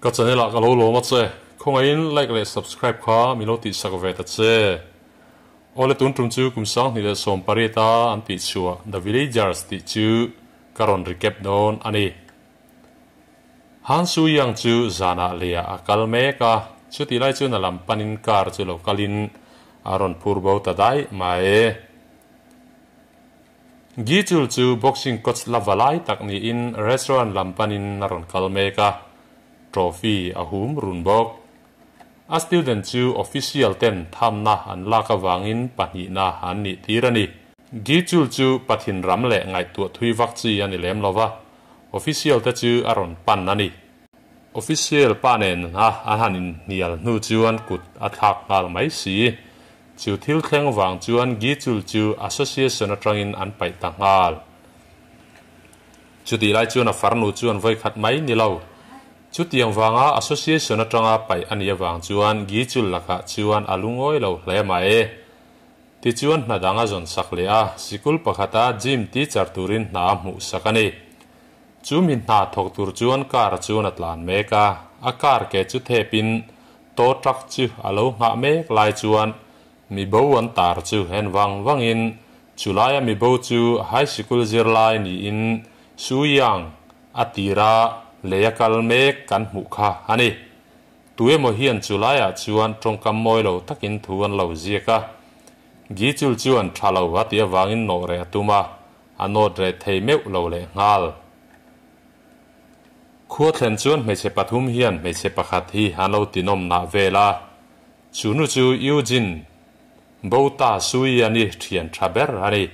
Ka channel ah ka lo lawm a che. Khawngaihin like leh subscribe kha min lo tihsak ve ta che. Awle tun tum chu kum 2018 a an tih chhuah The Villagers tih chu ka rawn recap dawn a ni. Han Su Yang chu zanah leiah a kal mek a, chutih lai chuan a lam panin car chu lo kalin a rawn phur bo ta daih mai. Gi Chul chu boxing coach la va lai tak niin restaurant lam panin a rawn kal mek a, trophy a hum run bawk. A student chu official ten thamna an lak avangin pahnihna an nih tir a ni. Gi Chul chu pathin ram leh ngaihtuah thui vak chi a ni lem lova, official te chu a rawn pan a ni. Official pa nen a an han inhnial hnu chuan kut a thlak nghal mai si. Chu thil thleng vang chuan Gi Chul chu association atangin an paih ta nghal. Chutih lai chuan a farnu chuan vawikhat mai ni lo. Chutiang vanga association atanga paih a nih avang chuan Gi Chul lakah chuan a lungawi lo hle mai. Tichuan hna dang a zawn sak leh a, sikul pakhata gym teacher turin hna a hmuh sak a ni. Chu mi hna thawk tur chuan car chuan a tlan mek a, a car ke chu thepin tow truck chu a lo nghah mek lai chuan mi bo an tar chu en vang vangin chulaia mi bo chu high sikul zirlai niin Su Yang a tira lei a kal mek kan hmuh kha a ni. Tu emaw hian chu laiah chuan tawngkam mawi lo takin thu an lo ziak a. Gi Chul chuan tha lo a tih avangin nawh reh a tum a, a nawt reh thei meuh lo leh nghal. Khua thlen chuan hmeichhe pathum hian hmeichhe pakhat hi an lo tinawm nah vel a. Chu nu chu Eugene Bota Sui a ni thian tha ber a ni.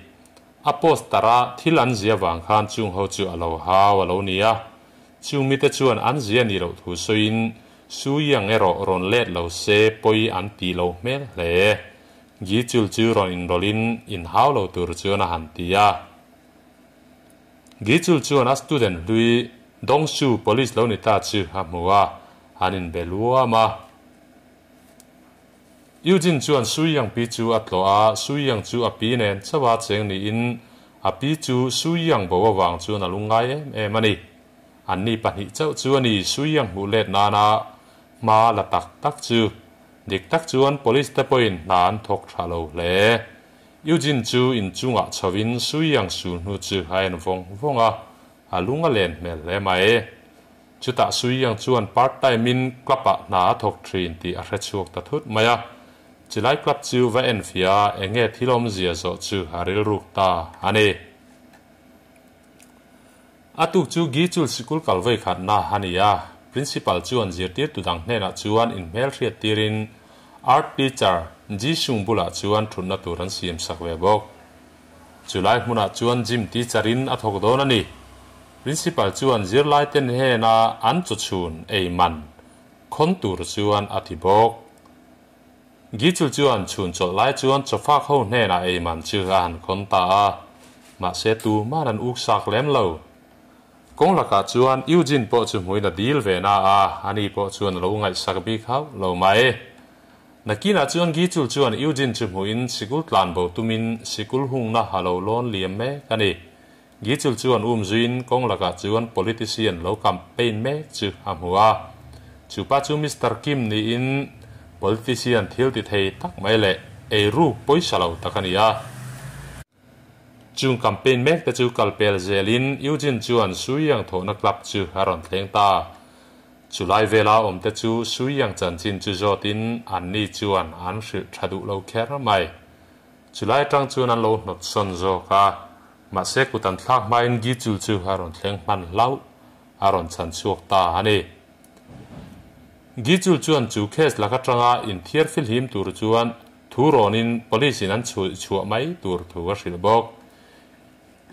A poster a thil an zia vang khan chung ho chu a lo hau a lo ni a. Chung mite chuan an zia ni loh thu sawiin Sui ang erawh rawn let lo se pawi an tih loh hmel hle. Gi Chul chu rawn inrawlhin inhau lo tur chuan a han ti a. Gi Chul chuan a student hlui Dong Su police lo ni ta chu a hmu a, an inbe luam a. Eugene chuan Sui Yang pi chu a tlawh a, Sui Yang chu a pi nen chauha cheng niin a pi chu Sui Yang bo avang chuan a lungngai em em a ni. Anni pahnih chauh chu a ni Sui Yang hmuh let nana hma la tak tak chu. Dik tak chuan police te pawhin hna an thawk tha lo hle. Eugene chu inchungah chhovin Sui Yang sul hnu chu a en vawng vawng a, a lung a len hmel hle mai. Chutah Suiyang chuan part time in club ah hna a thawk thin tih a hre chhuak ta thut mai a. Chilai club chu va en fia enge thil awmzia zawh chu a rilruk ta a ni. A tuk chu Gichul sikul kal vei khatna a ni a. Principal chuan zirtirtu dang hnenah chuan inhmelhriat tirin Art teacher Jisung bulah chuan thutna tur an siam sak ve bawk. Chulai hmunah chuan gym teacher in a thawk dawn a ni. Principal chuan zirlai ten hena an chaw chhun ei man khawn tur chuan a ti bawk. Gichul chuan chhun chawlh lai chuan chawfak ho hnenah ei man chu a han khawn ta a, mahse tuman an uk sak lem lo. Kawng lakah chuan Eugene pawh chu hmuin a dil ve na a, ani pawh chuan a lo ngaihsak bik hauh lo mai. Nakinah chuan Gichul chuan Eugene chu hmuhin sikul tlan bo tumin sikul hungna a lo lawn liam mek a ni. Gichul chuan um zuiin kawng lakah chuan politician lo campaign mek chu a hmu a. Chu pa chu Mister Kim niin politician thil ti thei tak mai leh eiruk pawisa lo tak a ni a. Chung campaign mek te chu kal pel zelin Eugene chuan Sui Yang thawhna club chu a rawn thleng ta. Chulai vela awm te chu Sui Yang chanchin chu zawtin anni chuan an hrilh tha duh lo kher mai. Chulai atang chuan an lo hnawt sawn zawk a, mahse kut an thlak hmain Gi Chul chu a rawn thleng hman hlauh, a rawn chhan chhuak ta a ni. Gi Chul chuan chu case lak atanga inthiar filhim tur chuan Thu rawnin police in an chhuih chhuah mai tur thu a hrilh bawk.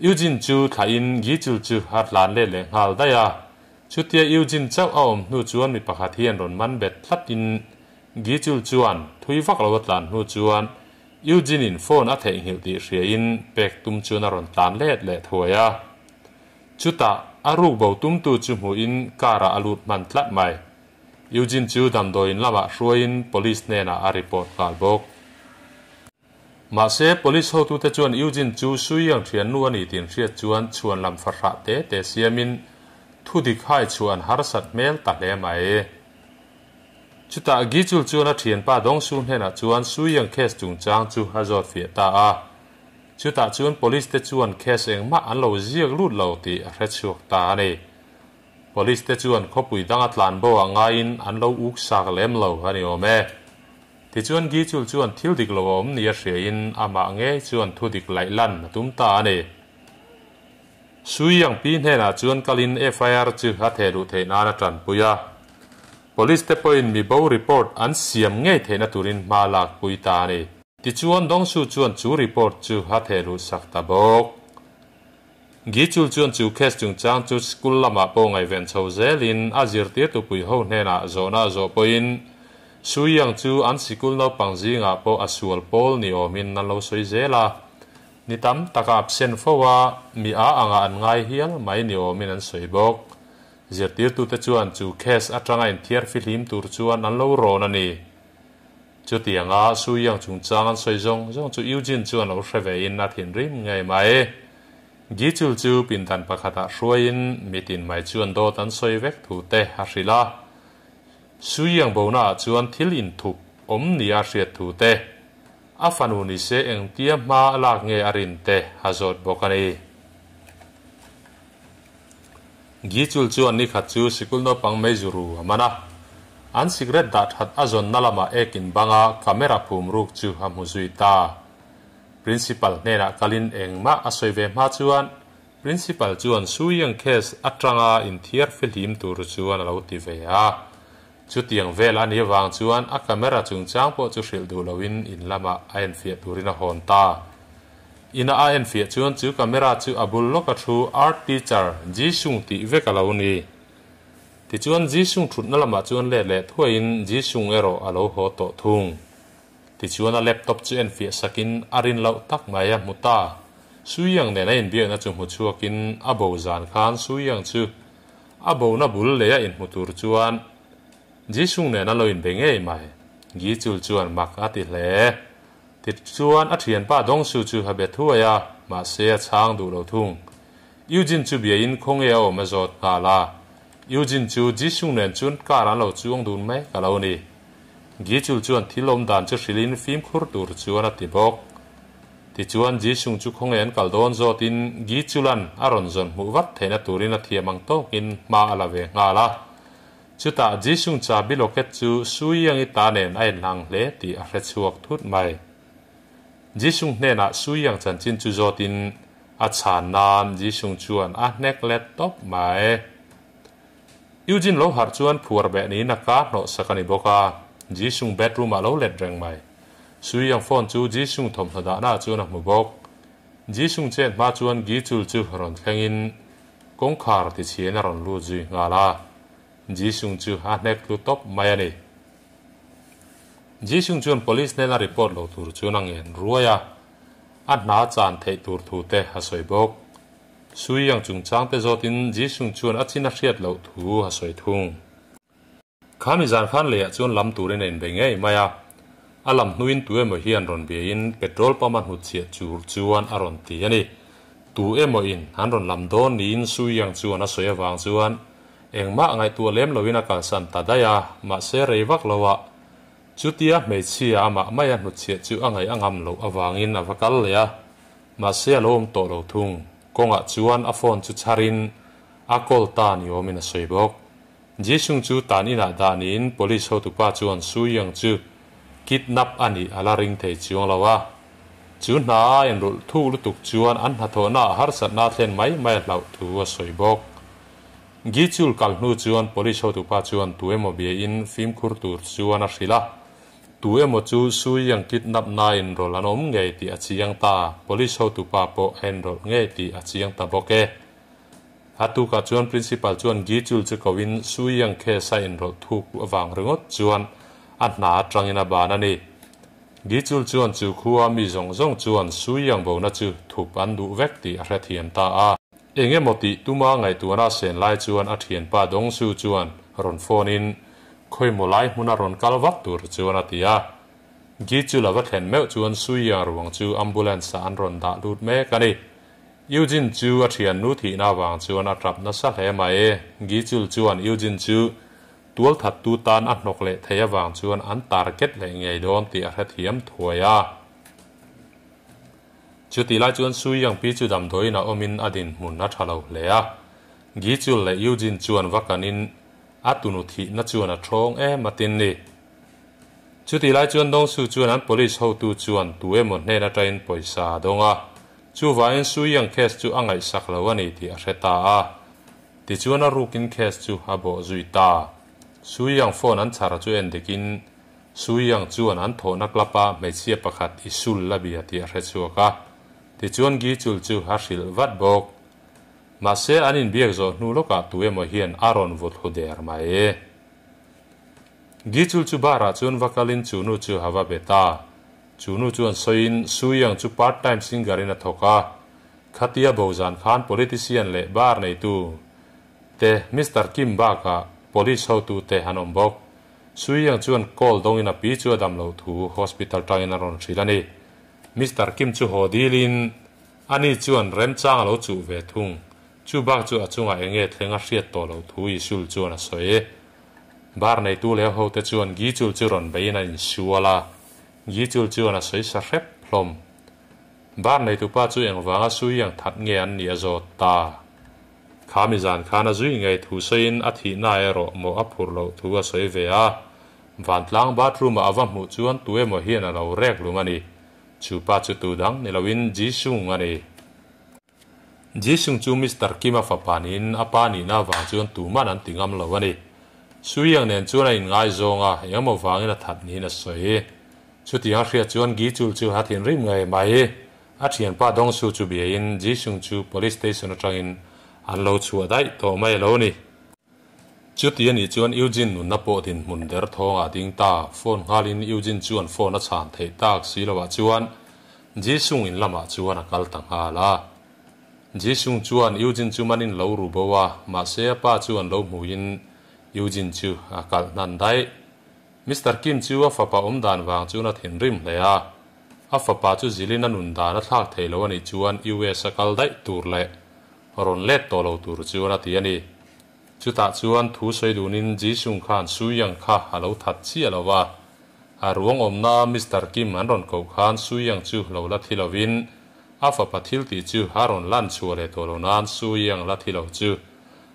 Eugene chu thlahin Gichul chu a tlan let leh nghal daih a. Chutia Eugene chauh a awm hnu chuan mi pakhat hian rawn man bet tlatin Gichul chuan thui vak lo a tlan hnu chuan Eugene in phone a theihnghilh tih hriain pek tum chuan a rawn tlan let leh thuai a. Chutah a ruk bo tumtu chu hmuhin car ah a lut hman tlat mai. Eugene chu damdawiin lamah hruaiin police hnenah a report nghal bawk. Mahse, police hotute chuan Eugene chu Sui Yang thiannu a ni tih an hriat chuan chhuan lam fahrah te te siamin Thudik hai chu an harsat hmel ta hle mai. Chutah Gichul chuan a thianpa Dongsu hnenah chuan Suyang case chungchang chu a zawt fiah ta a. Chutah chuan police te chuan case engmah an lo ziak lut lo tih a hrechhuak ta a ni. Police te chuan khawpui danga tlan bo ah ngaiin an lo uk sak lem lo a ni awm e. Tichuan Gichul chuan thil dik lo a awm ni a hriain amah ngei chuan thu dik laih lan a tum ta a ni. Sui Yang Pi hnenah chuan kalin FIR chu a theh luh theih nan a tanpui a. Police te pawhin mi bo report an siam ngei theihna turin hma lak pui ta a ni. Tichuan Dongsu chuan chu report chu a theh luh sak ta bawk. Gichul chuan chu case chungchang chu school lamah pawh ngaihven chho zelin a zirtirtu pui ho hnenah zawhna a zawh pawhin Sui Yang chu an sikul naupang zingah pawh a sual pawl ni awmin an lo sawi zel a. Ni tam tak a absent fo a, mi a anga an ngai hial mai ni awmin an sawi bawk. Zirtirtute chuan chu case atanga inthiar fihlim tur chuan an lo rawn a ni. Chutianga Su Yang chungchang an sawi zawng zawng chu Eugene chuan lo hre vein a thinrim ngei mai. Gichul chu pindan pakhatah hruaiin mitin mai chuan dawt an sawi vek thu te a hrilh a. Su Yang bona ah chuan thil inthup awm nia a hriat thu te, A fanu ni se engtia hma a lak nge a rin te a zawt bawk a ni. Gichul chuan nikhat chu sikul naupang Meizuru a man a, an sikret dah that a zawnna lamah ekin banga camera phum ruk chu a hmu zui ta. Principal hnenah kalin engmah a sawi ve hma chuan Principal chuan Suyang case atanga inthiar fihlim tur chuan a lo ti ve a. Chutiang vel a nih avang chuan a camera chungchang pawh chu hrilh duh loin in lamah a enfiah turin a hawn ta. Ina a enfiah chuan chu camera chu a bul lawka thu art teacher Jisung tih vek a lo ni. Tichuan Jisung thutna lamah chuan let leh thuaiin Jisung erawh a lo haw tawh thung. Tichuan a laptop chu enfiah sakin a rin loh tak mai a hmu ta. Suyang nen a inbiakna chu hmu chhuakin a bo zan khan Suyang chu A bona bul leh a inhmu tur chuan Jisung nen a lo inbe ngei mai. Gichul chuan mak a ti hle. Tichuan a thianpa Dongsu chu a be thuai a, mahse a chhang duh lo thung. Eugene chu biain khawnge a awm a zawt nghal a. Eugene chu Jisung nen chuan car an lo chuang dun mek a lo ni. Gichul chuan thil awm dan chu hrilhin fimkhur tur chuan a ti bawk. Tichuan, Jisung chu khawnge an kal dawn zawtin Gichulan a rawn zawn hmuh vat theihna turin a thiam ang tawkin hma a la ve nghal a. Chutah Jisung chabi locket chu Sui-Yangi ta nen a inhlang hle tih a hre chhuak thut mai. Jisung hnenah Sui-Yang chanchin chu zawtin a chhan nan Jisung chuan a hnek let tawp mai. Eugene lo harh chuan phuar beh niin a ka hnawh sak a ni bawk a, Jisung bedroom ah lo let reng mai. Sui Yang phone chu Jisung thawmhnaw dahna ah chuan a hmu bawk. Jisung chet hma chuan Gichul chu rawn thlengin kawngkhar tichhian a rawn lut zui nghal a, Jisung chu a hnek tlu tawp mai a ni. Jisung chuan police hnena report lo tur chuan a ngen ruai a, a hna chan theih tur thu te a sawi bawk. Sui Yang chungchang te zawtin Jisung chuan a chin a hriat loh thu a sawi thung. Kha mi zan khan leiah chuan lam turin a inbe ngei mai a, a lam hnuin tu emaw hian rawn biain petrol pump a hnutchhiah chur chuan a rawn ti a ni. Tu emaw in an rawn lam dawn niin Sui Yang chuan a sawi avang chuan engmah ngaihtuah lem loin a kalsan ta daih a, mahse rei vak loah chutia hmeichhia amah maia hnutchhiah chu a ngaih a ngam loh avangin a va kal leh a. Mahse a lo awm tawh lo thung. Kawngah chuan a phone chu chharin a call ta ni awmin a sawi bawk. Jisung chu tan inah dah niin police hotupa chuan Su Yang chu kidnap a nih a la ring thei chuang lo a. Chu hna a inrulh thuk lutuk chuan an hnathawhna ah harsatna a thlen mai mai a hlauh thu a sawi bawk. Gichul kal hnu chuan police hotupa chuan tu emaw biain fimkhur tur chuan a hrilh a. Tu emaw chu Sui Yang kidnap na inrawlh an awm ngei tih a chiang ta, police hotupa pawh a inrawlh ngei tih a chiang ta bawk e. A tukah chuan principal chuan Gi Chul chu koin Sui Yang case a inrawlh thuk avang ringawt chuan a hna atangin a ban a ni. Gi Chul chuan chu khua mi zawng zawng chuan Sui Yang bona chu thup an duh vek tih a hrethiam ta a. Eng emaw tih tuma ngaihtuahna a sen lai chuan a thianpa Dong Su chuan rawn phone in Khawimaw lai hmuna rawn kal vak tur chuan a ti a. Gi chu lova thlen meuh chuan Suia ruang chu ambulance ah an rawn dah lut mek a ni. Eugene chu a thiannu thihna avang chuan a tap nasa hle mai. Gichul chuan Eugene chu tualthattu tan a hnawk leh theih avang chuan an target leh ngei dawn tih a hrethiam thuai a. Chutih lai chuan Sui Yang pi chu damdawiin a awmin a dinhmun a tha lo hle a. Gichul leh Eugene chuan va kanin a tunu thihna chuan a thawng em a tin ni. Chutih lai chuan Dongsu chuan an police hotu chuan tu emaw hnen atangin pawisa a dawng a, chuvangin Sui Yang case chu a ngaihsak lo a ni tih a hre ta a. Tichuan a rukin case chu a bawh zui ta. Sui Yang phone an chhar chu en dikin Sui Yang chuan an thawhna club a hmeichhia pakhat i sul la bia tih a hre chhuak a, tichuan Gi Chul chu a hrilh vat bawk. Mahse an inbiak zawh hnu lawkah tu emaw hian a rawn vut hlu der mai. Gichul chu bar ah chuan va kalin chu nu chu a va bet a. Chu nu chuan sawiin Sui Yang chu part time singer in a thawk a. Khatia bo zan khan politician leh bar neitu te Mister Kim bakah police hotu te an awm bawk. Sui Yang chuan call dawngin a pi chu a dam loh thu hospital tangin a rawn hrilh a ni. Mister Kim chu haw dilin ani chuan remchang a lo chuh ve thung. Chu bak chu a chungah enge thleng a hriat tawh loh thu Isul chuan a sawi. Bar neitu leh hote chuan Gichul chu rawn beiin a insual a, Gichul chuan a sawi sa hrep hlawm. Bar neitupa chu engvanga sui ang that nge an nih a zawt ta. Kha mi zan khan a zui ngei thu sawiin a thihna erawh mawh a phurh loh thu a sawi ve a. Vantlang bathroom ah a va hmuh chuan tu emaw hian a lo rek lum a ni. Chu pa chu tu dang ni loin Jisung a ni. Jisung chu Mister Kim-a fapa niin a pa nihna avang chuan tuman an ti ngam lo a ni. Suyang nen chuan a inngaizawng a, engemaw vangin a that niin a sawi. Chutiang a hriat chuan Gichul chu a thinrim ngei mai. A thianpa Dongsu chu biain Jisung chu police station atangin an lo chhuah daih tawh mai a lo ni. Chuti a nih chuan Eugene nunna pawh dinhmun der thawngah a ding ta. Phone nghalin Eugene chuan phone a chhan theih tak si loah chuan Jisung in lamah chuan a kal ta nghal a. Jisung chuan Eugene chu manin lo ru bo a, mahse a pa chuan lo hmuin Eugene chu a kalh hnan daih. Mister Kim chu a fapa awm dan vang chuan a thinrim hle a. A fapa chu zilin a nun dan a thlak thei lo a nih chuan US a kal daih tur leh rawn let tawh lo tur chuan a ti a ni. Chutah chuan thu sawi dunin Jisung khan Suyang kha a lo that chiah lo va. A ruang awmna Mister Kim an rawn koh khan Suyang chu lo la thi lovin a fapa thil tih chu a rawn lan chhuah leh tawh lo nan Suyang la thi lo chu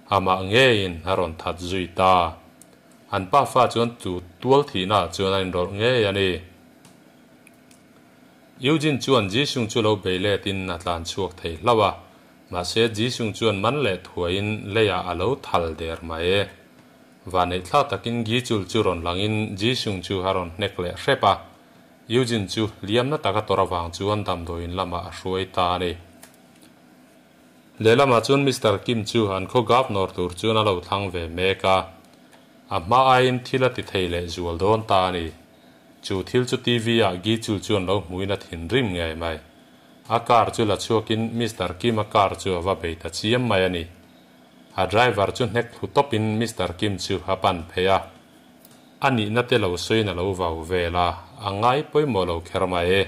amah ngeiin a rawn that zui ta. An pafa chuan tu tual thihnaah chuan a inrawlh ngei a ni. Eugene chuan Jisung chu lo bei letin a tlan chhuak thei hlauh a, mahse Jisung chuan man leh thuaiin leiah a lo thal der mai e. Vanneih thlak takin Gichul chu rawn langin Jisung chu a rawn hnek leh hrep a, Eugene chu hliamna taka tawrh avang chuan damdawiin lamah a hruai ta a ni. Lehlamah chuan Mister Kim chu an khaw Governor tur chuan a lo thlang ve mek a, a hma aiin thil a ti thei leh zual dawn ta a ni. Chu thil chu TV ah Gichul chuan lo hmuin a thinrim ngei mai. A car chu la chhuakin Mister Kim-a car chu a va bei ta chiam mai a ni. A driver chu hnek thlu tawpin Mister Kim chu a pan phei a. A nihna te lo sawiin a lo vau vel a, a ngai pawimawh lo kher mai e.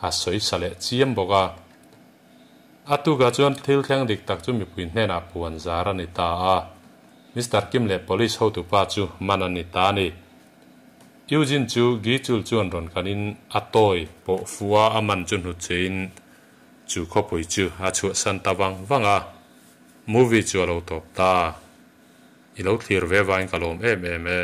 A sawi sa leh chiam bawk a. A tukah chuan thil thleng dik tak chu mipui hnenah puan zar a ni ta a. Mister Kim leh police hotupa chu man a ni ta a ni. Eugene chu Gichul chuan rawn kanin a tawi pawh fua a man chu hnutcheiin chu khawpui chu a chhuahsan ta vang vang a, movie chu a lo tawp ta. I lo thlir ve vangin ka lawm em em e.